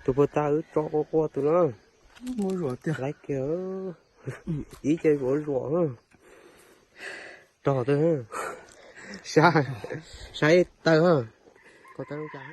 Tus puag ta wb tso quaj quaj tus no. Laiv kiag, ib ce zuav zuam. Rog tawg, sab, sab ib tawg, koj tawg zoo cas.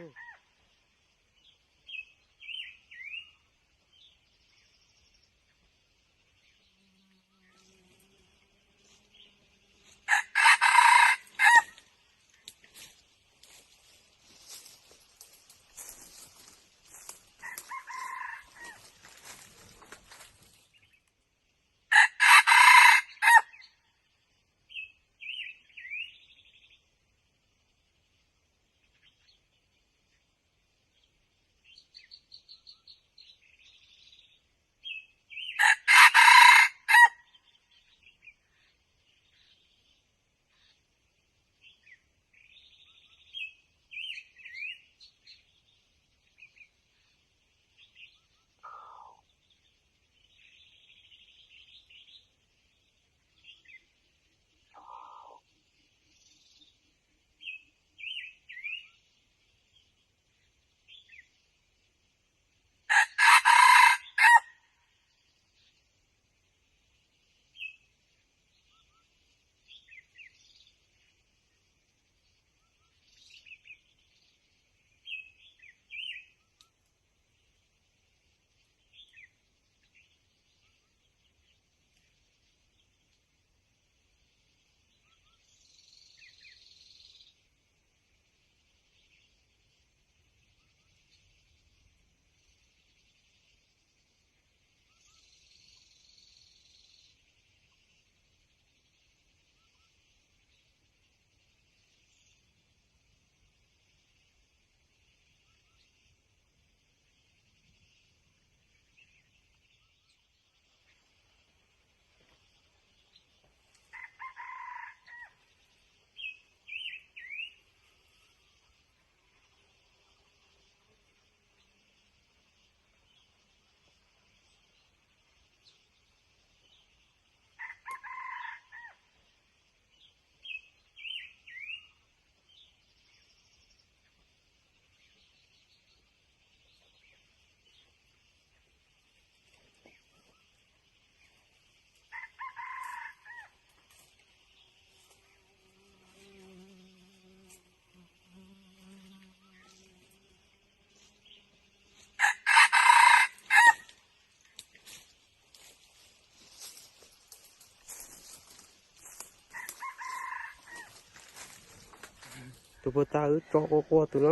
Tus puag ta wb tso quaj quaj tus no.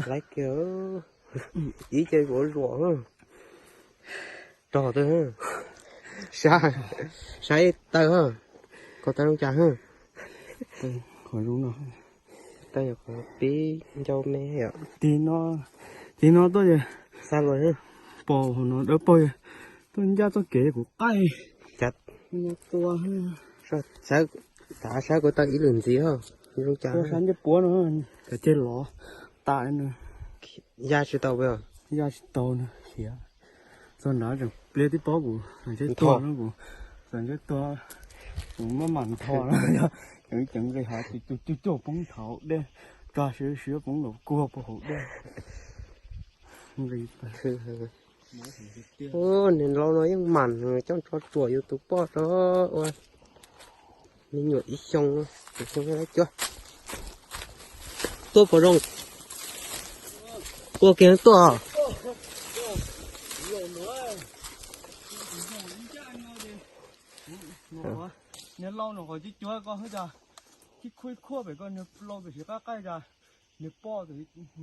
Laiv kiag, ib ce zuav zuam. Rog tawg, sab, sab ib tawg, koj tawg zoo cas. Qhov zoo no, tawg yog qhov pib ncau me yom. Tig no tuaj, xa luas, pom hauv no dawb paug, tuaj ncaj txoj kev kuv qaij. Tua, tav sab kuv tawg ib lwm ntxiv, zoo cas. Sab ncej puab no, cov ceg lov tas no. Ya tsis tau, ya tsis tau no, khiav. Txog nrad tseem pliag tib pob kuv txawm ntseb tuag no, kuv txawm ntseb tuag, kuv maj mam ntho no, ceev ceev nqis hav cuag cuag poob thaum dej, tso siav siav poob los kuag puag hauv dej. Nqis. Niag laus no yeej mam coj tso tsuam yus tus poj rau ua me nyuam ib xyoo, ib xyoo cuab. Tuaj puas zoo? Ua kiag tuaj. Niag laus no qhov cib cuag koj hwb cas, cib khuab khuab pem koj, niag laus pem siv qab qaij cas, niag poj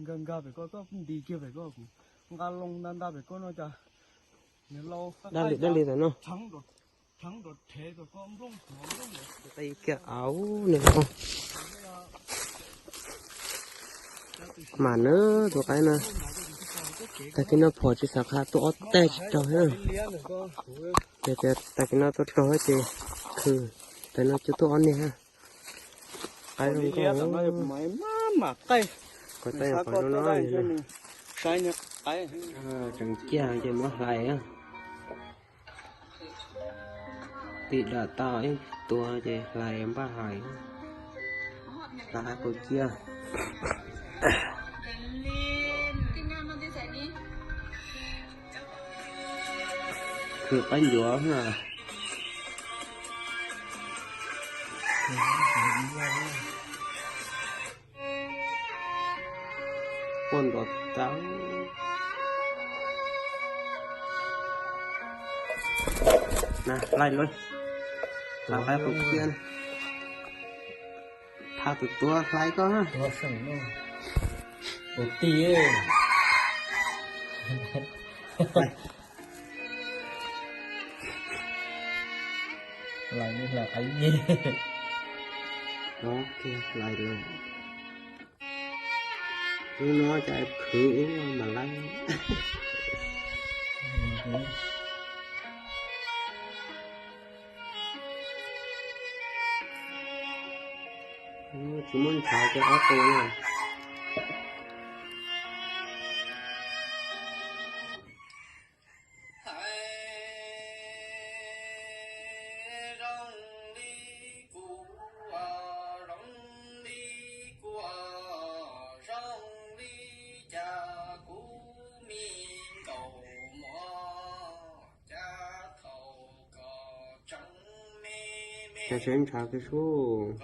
nkag nkag pem koj, tuaj nti kiag pem koj, kuv nqa loo nta nta pem koj no cas, niag laus dab li dab li tas no. Mam na tus qaib na, tag kis no phom tsis xav qha tuaj ob teg tsis raug thiab. Ces tias tag kis no tuaj raug ces khw, tes no coj tuaj ob niag. Qaib zoo nkauj. Qhov teb qhov zoo no, tseem ciaj ces muab hlais. Tim dam tau ib tua ces hlais npaj hais. Hlais hais kaus cia. Khwv qaib ncuav na. Quaj nrov tau. Na, laij luaj. Laij qaib qus thiab. Phaj tus tuab hlais koj na. Tus tij. Lais li lais qaib nyeg. Lais lawm. Lub no cas khwv ub mas laib. Tsis muaj ntshav ces ob tus na. Cas seb ntshav kawg sub.